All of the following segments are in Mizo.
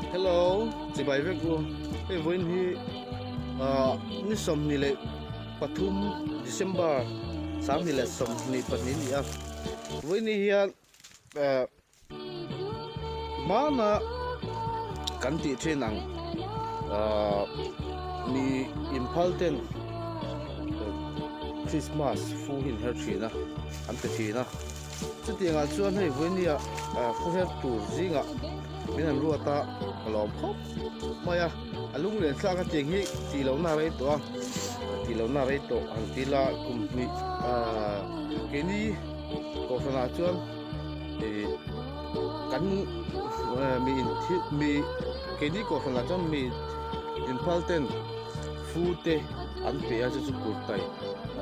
Hello chibai vek u hei vawiin hi ah ni 23 December 2022 a ni a vawiin ni hian eh Hmana kan tih thin ang ahh mi Imphal ten Christmas fu hi an her thin a an pe thin a chutiang ah chuan hei vawinia ah fu her tur zingah min han ruat a ka lawm khawp mai a a lunglen thlak a tiang hi tih lohna a rei tawh a tih lohna a rei tawh han ti ila kum hnih ahh keini kohhran ah chuan. Ih kan mi in thil mi keini kohhran ah chuan mi inphal ten fu te an pe a chu chu kurtai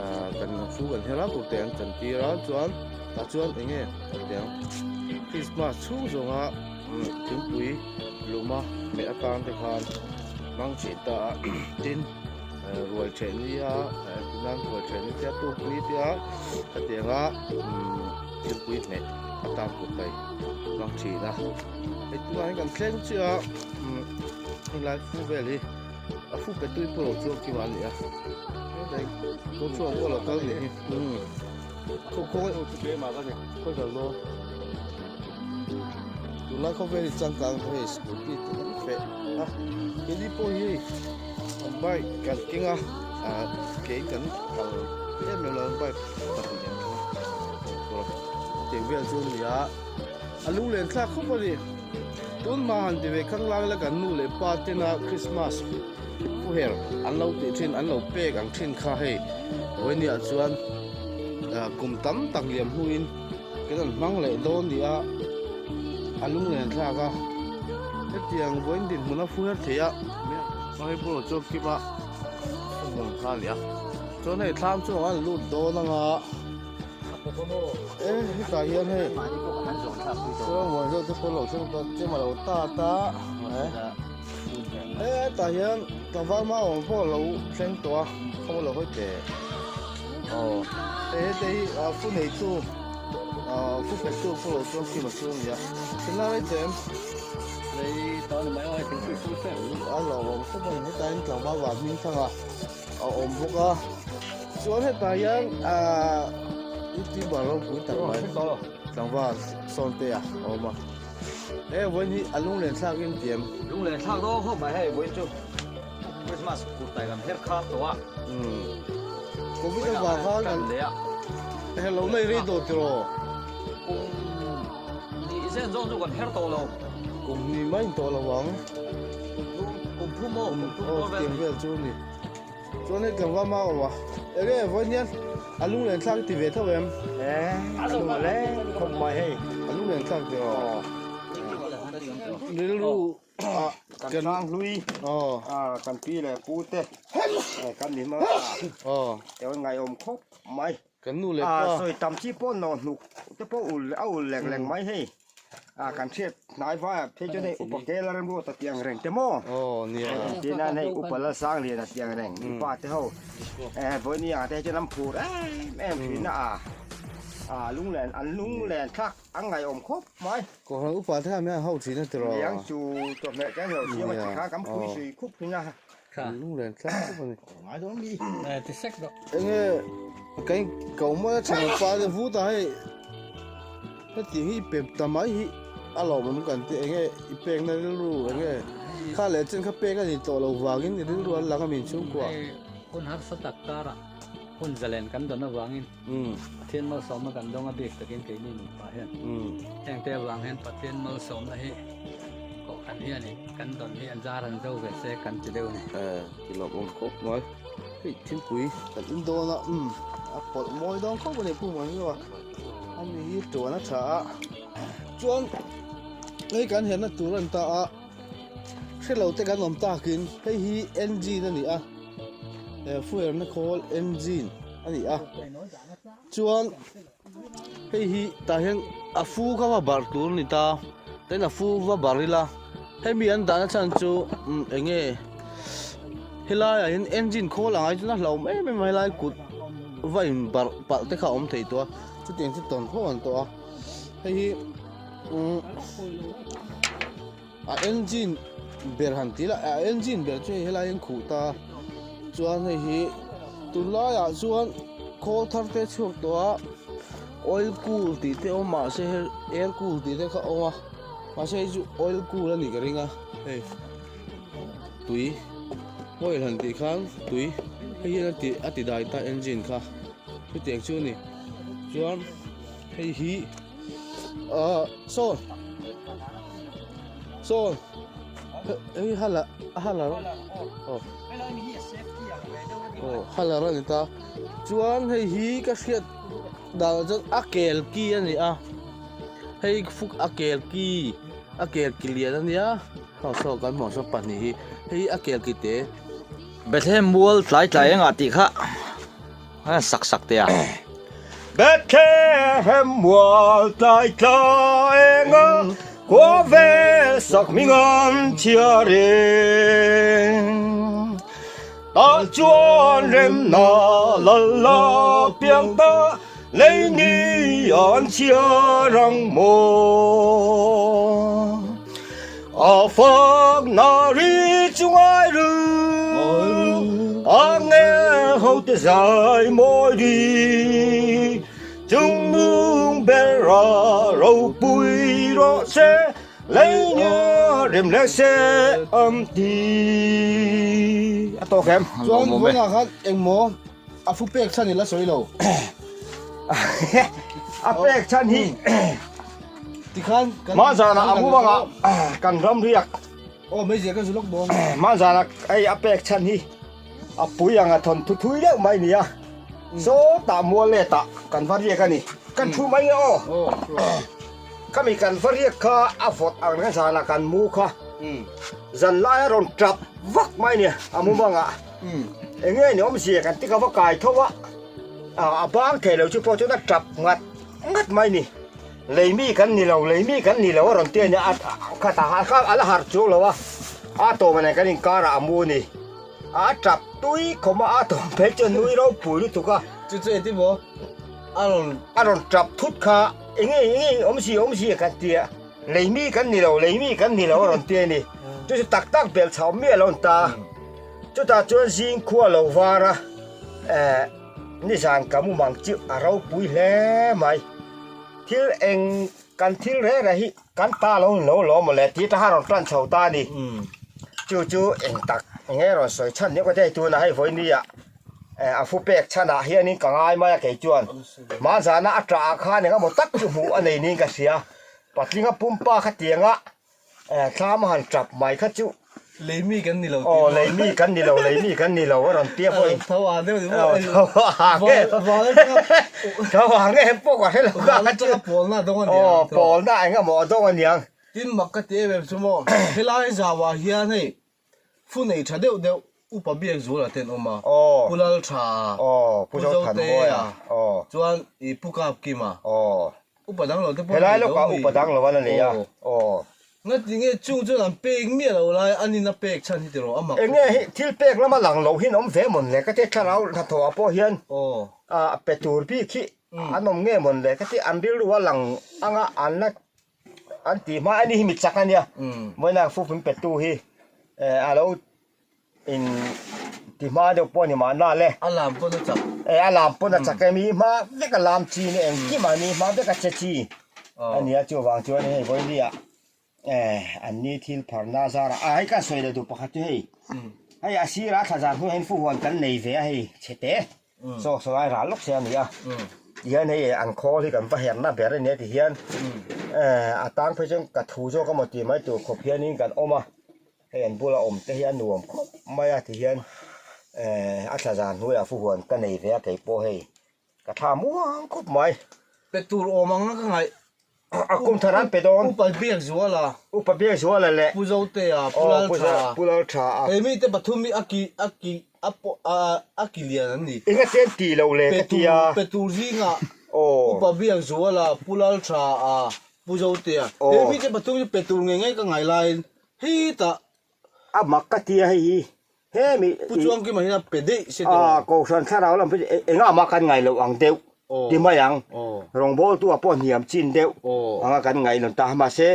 ah kan fu kan her a kurtai an chan tir a chuan tah chuan eng nge tiang krismas chhung zawnga thingpui luma hmeh atan te khan hmang thin ta a tin ruai ṭheh ni a tichuan ruai ṭheh ni te a tuk ni te a hetiang a umm. Thilpui hmeh a tan kut mai hmang thin a hei tunah hian kan thleng chiah a umm helai fu vel hi a fu pe tui pawh lo chuang kim a ni a kawng chhuak pawh lo kal nih hi umm khaw khaw khawi kal dawn tunlai khawvel hi changkang hei scooty te kan feh a keini pawh hi hei bike kan keng a ah ke in kan kal em em lo a bike pahnih an keng a tiang vel chu a ni a a lunglen thlak khawp a ni tun hma han ti ve khang lang ila kan nu leh pa tena Christmas puher an lo tih thin an lo pek ang thin kha hei vawinia chuan ah kum tam tak liam hnuin kan han hmang leh dawn ni a a lunglen thlak a hetiang vawiin dinhmun a fu her thei a hei bulah chuan kima hmun kha a ni a chuan hei thlam chu an lut dawn ang a e hetah hian hei chuan muan zawk te pawh lo thleng ta chem a lo tat a e hetah hian tlangval mau ang pawh a lo thleng tawh a khaw lo hawi teh. Aw hei hete hi ah fu neitu ah fu petu pawh lo chuang kim a chu a ni a tunlai rei teh em Rei tawh a ni mai aw hei thingpui fu fe a hlauhawm khawp a ni hetah hian tlangval van hming thlang a a awm bawk a chuan hetah hian ah youtuber ropui tak mai tlangval sawnte a awm a he vawiin hi a lunglen thlak in ti em lunglen thlak dawn khawp mai hei vawiin chu. Christmas kurtai kan her kha tawh a. Umm. Covid avang khan kan leh a. Hello nei rei tawh tiraw? Kum ni zen zawng chu kan her tawh lo. Kum ni mai in tawh lo ang. Kum thum aw, kum thum aw vel. Vel chu ni. Chuan hei tlangval ma awm a. Enge vawiin hian a lunglen thlak ti ve tho em? Eh, a lunglen khawp mai hei. A lunglen thlak tiraw? Rilru Kan tlang hlui kan pi leh pu te kan ni hmang a eng ngaihawm khawp mai kan nu leh pa sawi tam chi pawh nawh hnuk te pawh ul a ul lek lek mai hei kan hriat hnai vai ah phei chuan hei upa kel a remruat a tih ang reng te maw tin a hei upa Lalsanglian a tih ang reng i pa te ho vawiin ah te chuan an phur em em thin a lunglen an lunglen thlak an ngaihawm khawp mai. Kohhran upa te khan min han hauh thin a tiraw? Niang chu chawhmeh kan hlauh siam a chi kha kan phui sui khup thin a. Lunglen thlak khawp a ni. Ngai dawn mi. Ti sek dawh. Enge kan ko mai a chhan pa te vu ta hei heti hi pep ta mai hi a lawmawm kan ti enge i pek na rilru enge kha leh chen kha pek a ni tawh lo vangin i rilru an lang a min chhungkua. Hun harsa tak karah hun zalen kan dawn avangin Pathian malsawmna kan dawng a bik takin keini nupa hian hengte avang hian Pathian malsawmna hi kohhran hianin kan dawn hi an zar an zo ve se kan ti deuh a ni. Eh, ti lawmawm khawp mai. Hei thingpui kan in dawn a, umm. A pawlh mawi dawn khawp a ni Pu Muanzua. Ani hi tuan a tha a. Chuan hei kan herna tur a ni ta a. Hrelo te kan awm takin hei hi engine a ni a. He fuherna khawl engine a ni a. Chuan hei hi tah hian a fu kha va barh tur a ni ta. Tin a fu va barh ila hemi an dahna chhan chu eng nge helaiah hian engine khawl ang ai chuan a hlauhawm em em a helai kut va in barh palh te kha a awm thei tawh a chutiang chu tawn fo an tawh a hei hi umm a engine ber han tih lah a engine ber chu hei helai hian khuh ta chuan hei hi tunlaiah chuan khawl thar te chhuak tawh a oil cool tih te awm mahse hei air cool tih te kha a awm a mahse hei chu oil cool a nih ka ring a hei tui oil han tih khan tui hei hian a ti a ti dai ta engine kha chutiang chu a ni chuan hei hi. Ờ, saw saw hei hala hala aw aw hala a ni ta chuan hei hi ka hriat dan chuan a kel ki a ni a hei fuk a kel ki a kel ki lian a nia saw saw kan hmuh saw pahnih hi hei a kel ki te Bethlehem mual tlai tlai engah tih kha sak sak teh a. Bethlehem mual tlai tlai enga khua vel sak hming an chhiar in. Tah chuan remna lal la piang ta lei ni an chhiar ang maw. A fak na ri chu ngai ru A nghe ho te zai mawi ri Chung nung ber a ropui rawh se Lei nia rem leh se am ti A tawk em? Chuan vawiinah khan engmaw a fu pek chhan i la sawi lo. A pek chhan hi Tikhan kan Mah zanah a mu bangah kan ram riak. Aw meizial kan zu lawk dawn. Mah zanah hei a pek chhan hi a pui ang a thawn thu thui deuh mai nia. Sawtah mual letah kan va riak a ni. Kan thu mai nge aw. Khami kan va riak kha a vawt ang reng zanah kan mu kha. Zan lai a rawn tap vak mai nia a mu bangah. Eng nge ni awmzia kan ti ka va kai tho a. A bang thei lo chu pawh chuan a tap ngat ngat mai ni. Lei mi kan ni lo, lei mi kan ni lo a rawn ti a nia, a khat a kha a la harh chuang lo a, a tawm nen kan inkarah a mu a ni. A tap tui khawm a, a tawm phei chuan nui ropui lutuk a. Chu chu engtin maw a rawn. A rawn tap thut kha, eng nge eng nge awm si awm si kan ti a, lei mi kan ni lo, lei mi kan ni lo a rawn ti a ni. Chu chu tak tak belh chho miah lo a ni ta. Chutah chuan zing khua lo var a, eh. Nizan ka mumang chu a ropui hle mai. Thil eng kan thil reng reng hi kan ta lo ni lo lo mawle tih ta kha rawn tan chho ta a ni. Chu chu eng tak eng nge rawn sawi chhan nia ka ti tunah hei vawinia eh a fu pek chhanah hianin ka ngai mai a kei chuan hmanzana a tah ah khan eng emaw tak chu hmuh a nei niin ka hria. Patlinga pumpa khatianga Eh thlam a han tap mai kha chu. Lei mi kan ni lo tih. Aw lei mi kan ni lo lei mi kan ni lo a rawn tia pawhin. Tho ah deuh ni maw. Tho ah nge. Tho ah nge hem pawh ka hre lo ka. Atanga pawlna a dawng a niang. Aw pawlna eng emaw a dawng a niang. Tin mak ka ti em em chu maw helai zauah hian hei fu nei tha deuh deuh upa biak zuala te an awm a. Pu Laltha Pu Zotea chuan i Pu Kapkima. Upa dang lo te pawh Helai lawkah upa dang lo an a nei a. Aw. Ngati nge chung chuan an pek miah lo lai an in a pek chhan hi tiraw a mak. Enge hi thil pek lama lang lo hin awm ve mawn le ka ti thlarau hnathawh ah pawh hian a pe tur bik hi an awm nge mawn le ka ti an rilru a lang anga an la an tih hma ani hi mi chak ania vawiin a fufun pe tu hi a lo In ti hma deuh pawh a ni mahna le. A lam pawn a chak. E a lam pawn a chak e mi hma vek a lam chi ni engkim ah ni hma vek a che chi a nia chuvang chuan hei vawiin ah e an ni thil pharna zarah a hei ka sawi leh duh pakhat chu hei hei a sirah thla zan hnuaiah hian fuhuan kan nei ve a hei chhe te Chaw saw lai ral lawk se a ni a, tihian hei an khawl hi kan va herna ber a nia tihian a tang phei chuan ka thu zawk emaw tih mai tur khawp hianin kan awm a, hei an bula awm te hi a nuam khawp mai a tihian a thla zan hnuaiah fuhuan ka nei ve a keipawh hei. Ka thla muang khawp mai. Pe tur awm ang a ka ngaih. A kum thar an pe dawn. Upa Biakzuala. Upa Biakzuala leh. Pu Zotea, Pu Laltha. Pu Laltha a. He mite pathum hi a ki a ki a pawh a a ki lian an ni. Enga te an ti lo le ka ti a. Pe tur zingah Upa Biakzuala, Pu Laltha a, Pu Zotea. He mite pathum hi pe tur ngei ngei ka ngai laiin hetah. A mak ka ti a hei hi. Hemi Pu Chuangkima hian a pe daih se tiraw? Ah, Kohhran thlarau lam pawh engah mah kan ngaih loh ang deuh ti mai ang. Rawngbawltu ah pawh hniam chin deuh anga kan ngaih lo ta. Mahse,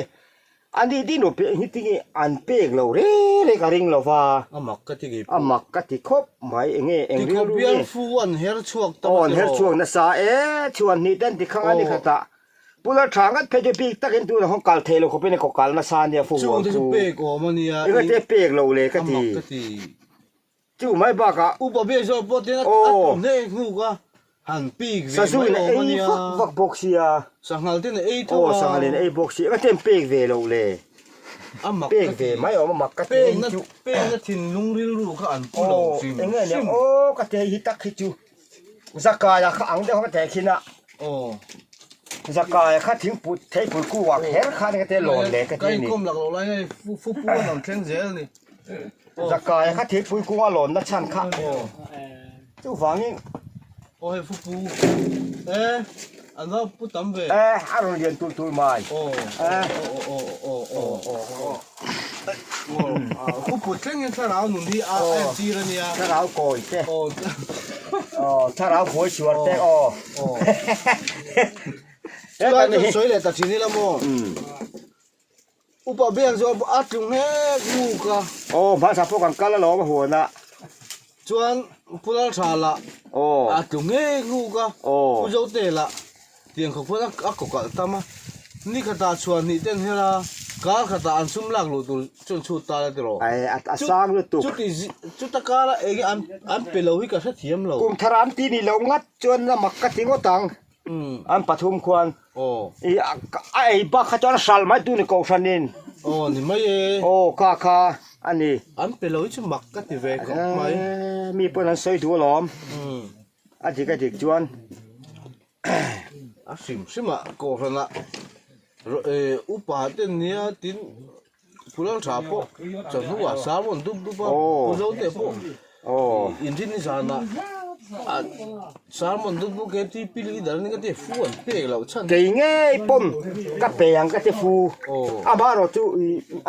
a ni din u pek hi tinge an pek lo reng reng a ring lo va. A mak ka ti ngei pawh. A mak ka ti khawp mai. Enge eng rilru nge? Tikhawp bial fu an her chhuak ta maw tiraw? Aw, an her chhuak nasa e. Chhuan hnih ten tikhang a ni khatah. Pu Laltha ngat phei chu bik takin tunah khawn kal theih lo khawpin a kaw kal nasa ania fu huang Chungte chu khu. pek awm a nia. Enga te pek lo le ka ti. A mak ka ti. Chu mai bakah. Upa biak zawk pawh tin a tum hle hnuk a, han pik ve mai awm a nia. Sazu in a ei vak vak bawk sia. Sanghal ten a ei tho a. Aw sanghal in a ei bawk sia. Enga te an pek ve lo le. A mak ka ti. Pek ve mai awm a mak ka ti. Pekna pekna thinlung rilru kha an pu lo hrim hrim. Aw enge nia aw ka ti hei hi tak hi chu. Zakaia kha ang deuh kha ka teh khin a. Aw. Zakaia kha thingpui theipui kungah kher khan ka te lawn leh ka ti a ni. Ka inkhawm lak loh lai hei fu pu an rawn thleng zel a ni. Zakaia kha thingpui kunga lawn na chhan kha. Aw. Chuvangin. Aw hei fu pu. E an va pu tam ve. E a rawn lian tul tul mai. Aw. E. Aw aw aw aw aw aw. Aw pu thleng hian thlarau nun hi a entir a nia. Thlarau kawi te. Aw. Aw thlarau buai suar te aw. Aw. Chulai chuan sawi leh ta thin ila maw. Upa biak zawh a tlung hlek hluk a. Aw hmasa pawh kan kal alawm a huan a. Chuan Pu Lalthala Aw. a tlung hlek hluk a. Aw. Pu Zote lah Tiang khawp khuan a kaw kalh tam a, ni khatah chhuan hnih ten her a, kar khatah an sum lak luh tur chu an chhut ta la tiraw? Ai, a sang lutuk. Chuti chuta kara eng an an pe lo hi ka hrethiam lo. Kum thar an ti ni lo ngat chuan a mak ka ti ngawt ang. An pathum khuan. Aw. I a ei bak kha chuan a hral mai tu ni kohhranin. Aw ni mai e. Aw kha kha a ni. An pe lo hi chu mak ka ti ve khawp mai. Mi pawn an sawi duh alawm. A dik a dik chuan. A hrim hrim ah kohhran ah upa te nia tin Phulal tha pawh chawhnu ah sar rawn dup dup a Pu Zote pawh inrin ni zan ah sar rawn dup dup KTP leader ni ka ti fu an pek loh chhan. Kei ngei pawn ka pe ang ka ti fu amaherawh chu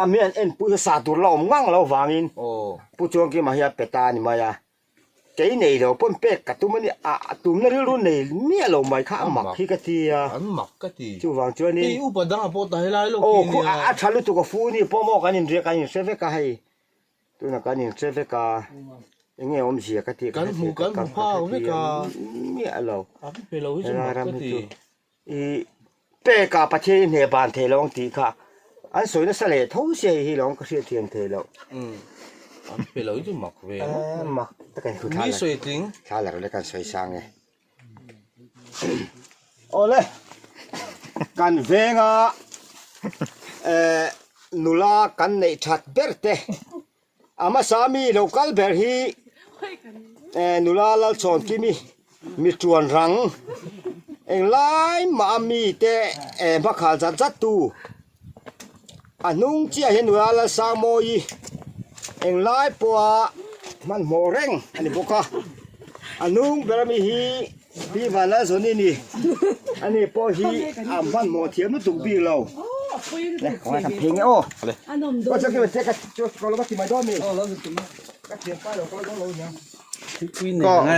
a mi an enpui hi sa tur la awm ngang lo vangin Pu Chuangkima hi a pe ta a ni mai a. Kei nei lo pawn pek ka tum a ni, a tumna rilru nei miah lo mai kha a mak hi ka ti a. An mak ka ti. Chuvang chuanin. Hei upa dangah pawh ta helai lawk hi nia. Aw a tha lutuk a fu ni pawh maw kan inriah kan inhre vek a hei. Tunah kan inhre vek a, enge awmzia ka ti. Kan hmu kan hmu phak vek a. Miah lo. An pe lo hi chu mak ka ti. I pek ah Pathian i hneh ban thei lo ang tih kha an sawi nasa leh tho sia hei hi lawng ka hriat thiam thei loh. Umm an pe lo hi chu mak ve ngawt mai. Mak tak in thu Mi sawi tling. Thla la rawh le kan sawi sang e. Awle kan venga eh nula kan neih that ber te a hmasa mi lo kal ber hi eh nula Lalchhawnkimi mi tuan rang englai mah a mi te eh hmakhal zat zat tu a hnung chiah hian nula Lalsangmawi englai pawha hmanhmawh reng a ni bawk a a hnung ber ami hi Pi Vanlalzawni a ni ani pawh hi a hmanhmawh thiam lutuk bik lo. Ka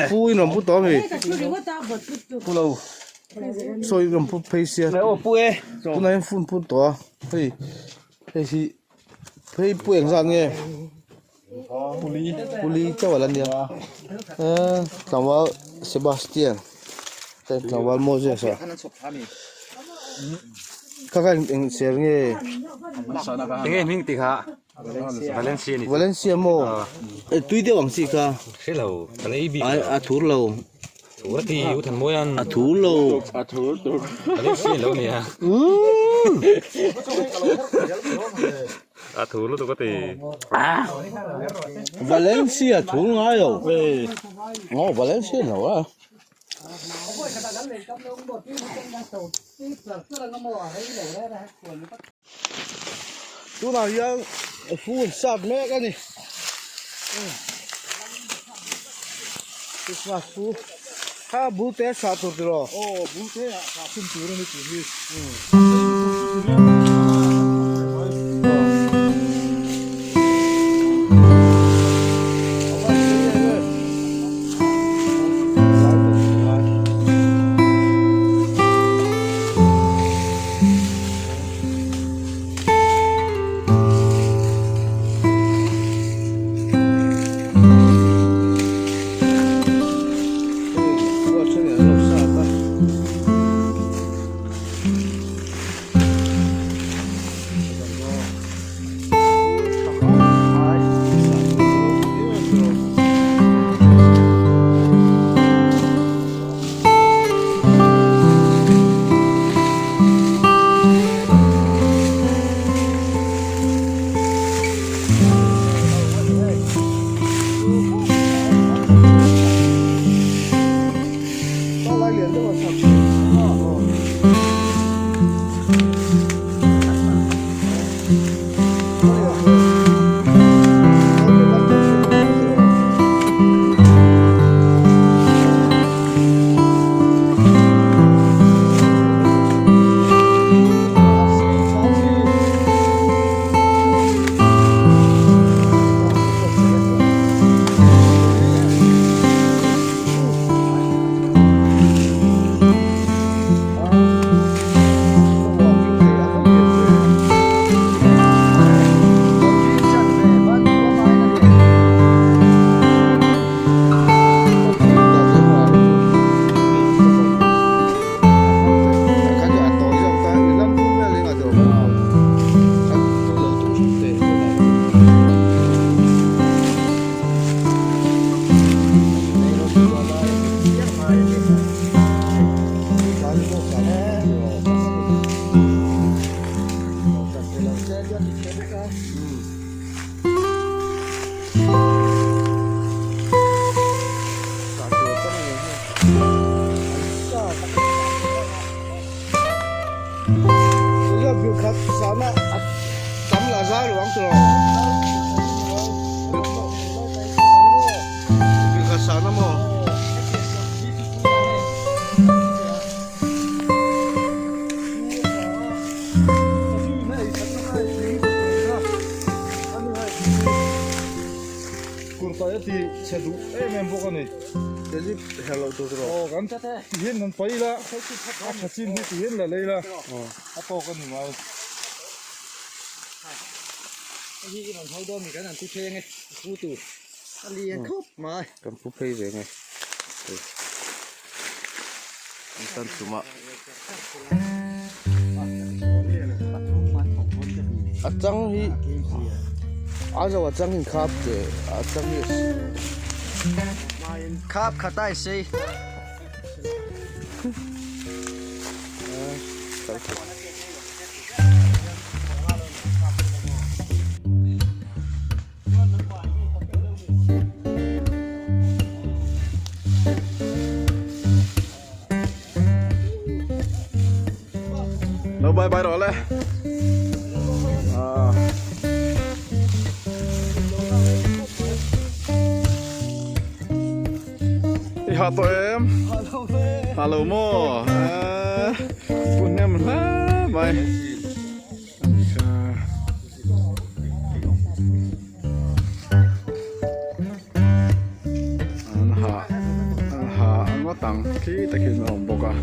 pu in rawn pu tawh ami pu lo sawi in rawn pu phei sia tunah hian phone pu tawh a hei hei hi phei pu eng zat nge puli chauh a la nia eee tlangval Sebastian tlangval Moses a. Kha kha eng ser nge? Enge hming tih kha? Valencia ni. Valencia maw? E tui deuh ang chi kha. Hre lo, kan ei bik. Ai a thur lo. Thur a ti, u than mawi an. A thur lo. A thur tur. Valencia lo nia. A thur lutuk a ti. Valencia thur ngai lo. Aw Valencia lo a. Tunah hian phone sat mek a ni Christmas chu kha bul te a sah tur tiraw aw bul te ah sah chhun tur a ni tih hi Kurtai a ti chhe duh em em bawk a ni. Aw kan ti hian kan paih ila a tha chin hi ti hian la lei la a tawk a ni mai. Kan pu phei ve nge an tan chuma a chang hi a zo a chang in khap che a chang hi khap khat ai sei No bye bye rawh le. Ah. I ha tawh em? Ha lo maw? Eh, pu hnem hle mai. An ha an ha a ngawt ang khi takin a awm bawk a.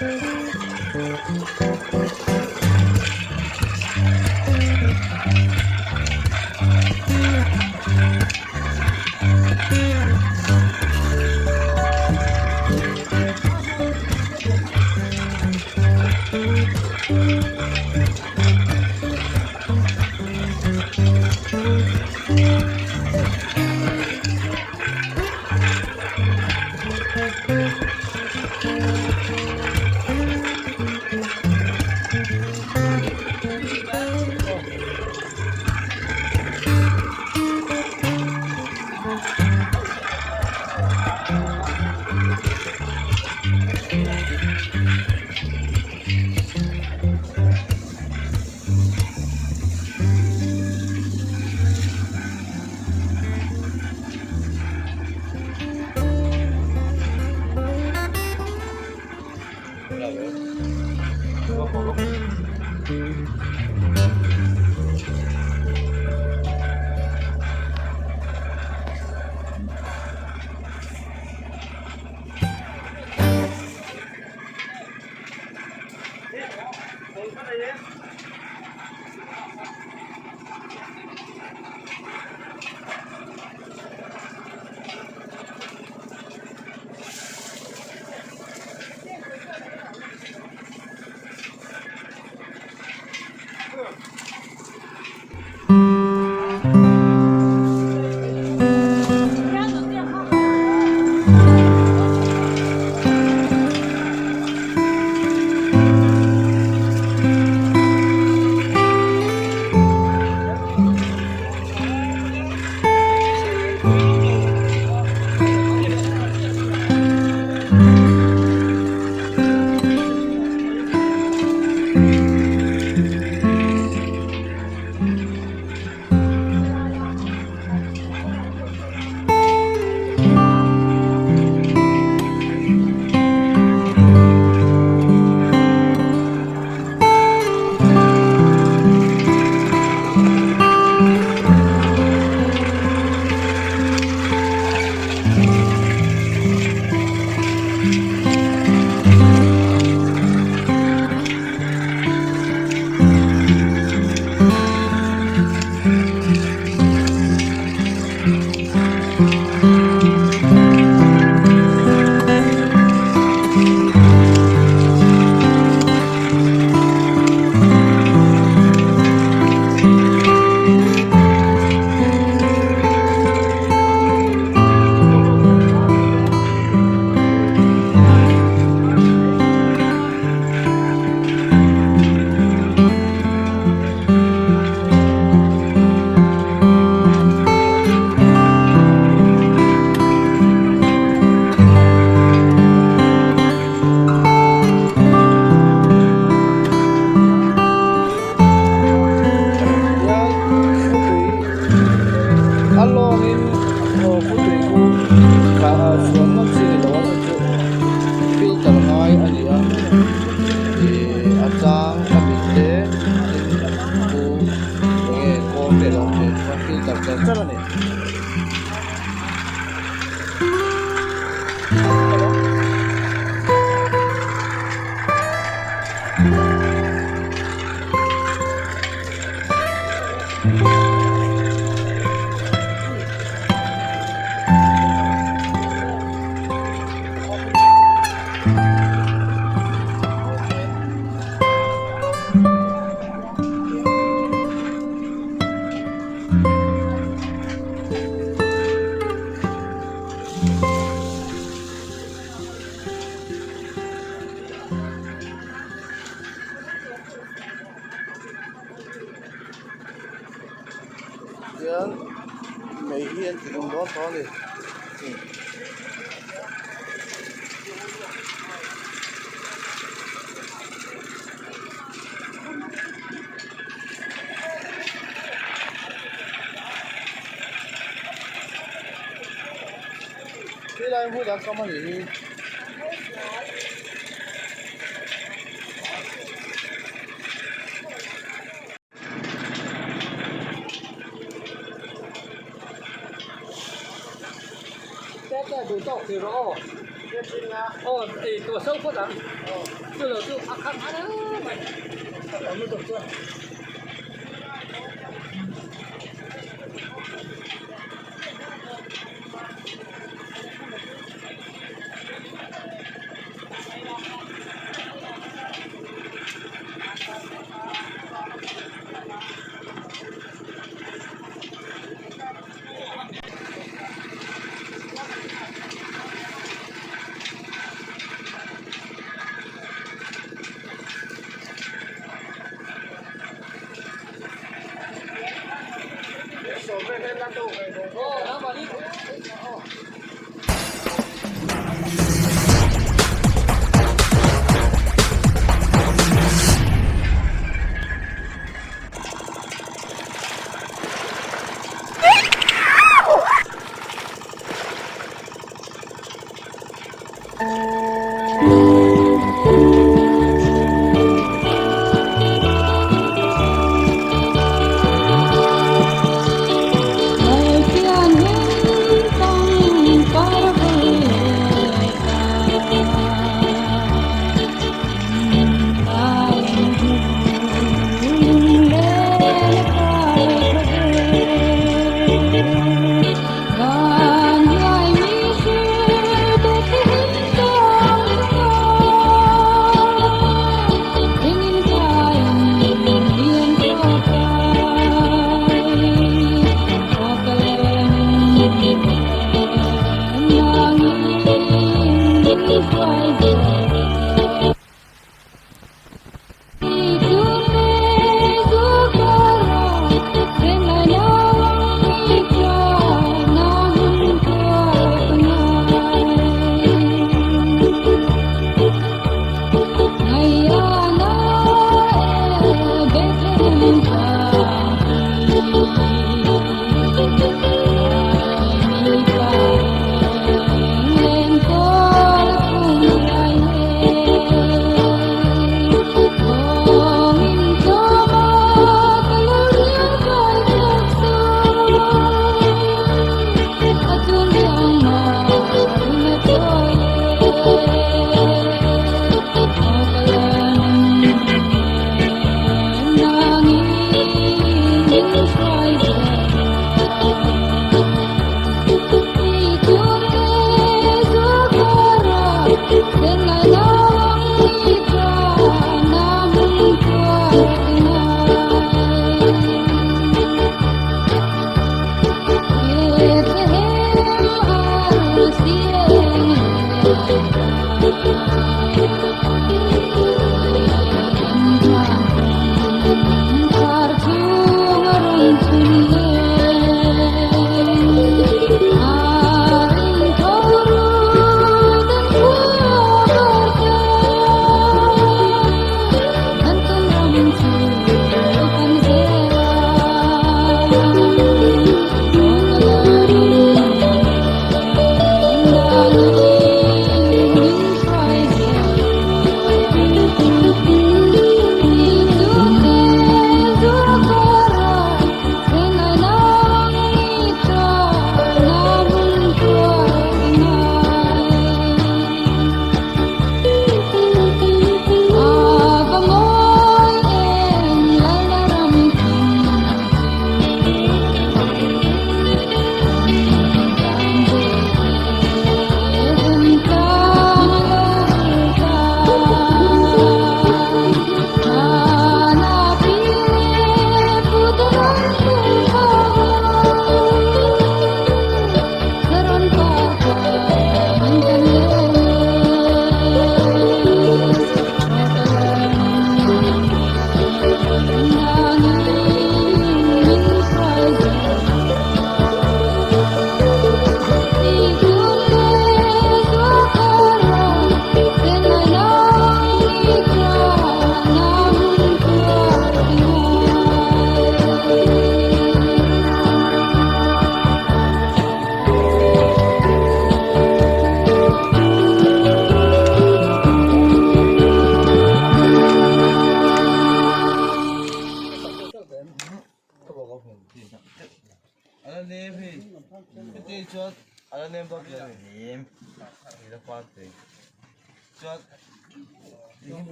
A lawngin aw khawtui khu ah chhuan ngawt chi ni lo a chu filter ngai a ni a ih a chang a mit te tin khu enge kawl te lo awm chuan filter char char a ni. Hian mei hi an ti hlum dawn tawh a ni. Helai hmun a kam a nih hi. Tete duh tawk thei rawh aw. Aw ei tawh so phawt ang. Chu lo chu a kham a mai. A tam lutuk chuan.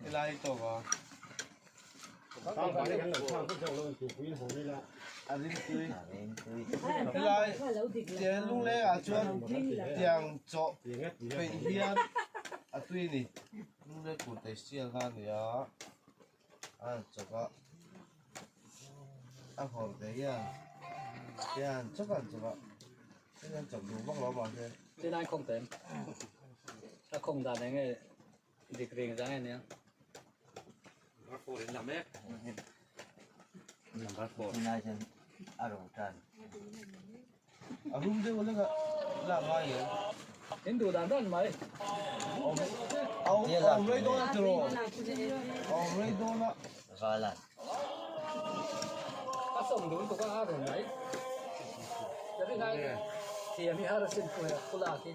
Helai tiang lungleng ah chuan tiang chawh peih hian a tui a ni lungleng kut ei sial kha a ni a a han chawk a a nghawr ve hian tiang chawk a han chawk a tin an chawk duh vak lo mahse. Chinai khawng ta em? A khawng dan eng nge dik ring zang ania? A rum deuh lek a lak ngai em? In duh dan dan mai. A awm rei dawn a tiraw? A awm rei dawn a. A sawm duh lutuk a a rawn mai. Thiam hi har asin pu lak hi.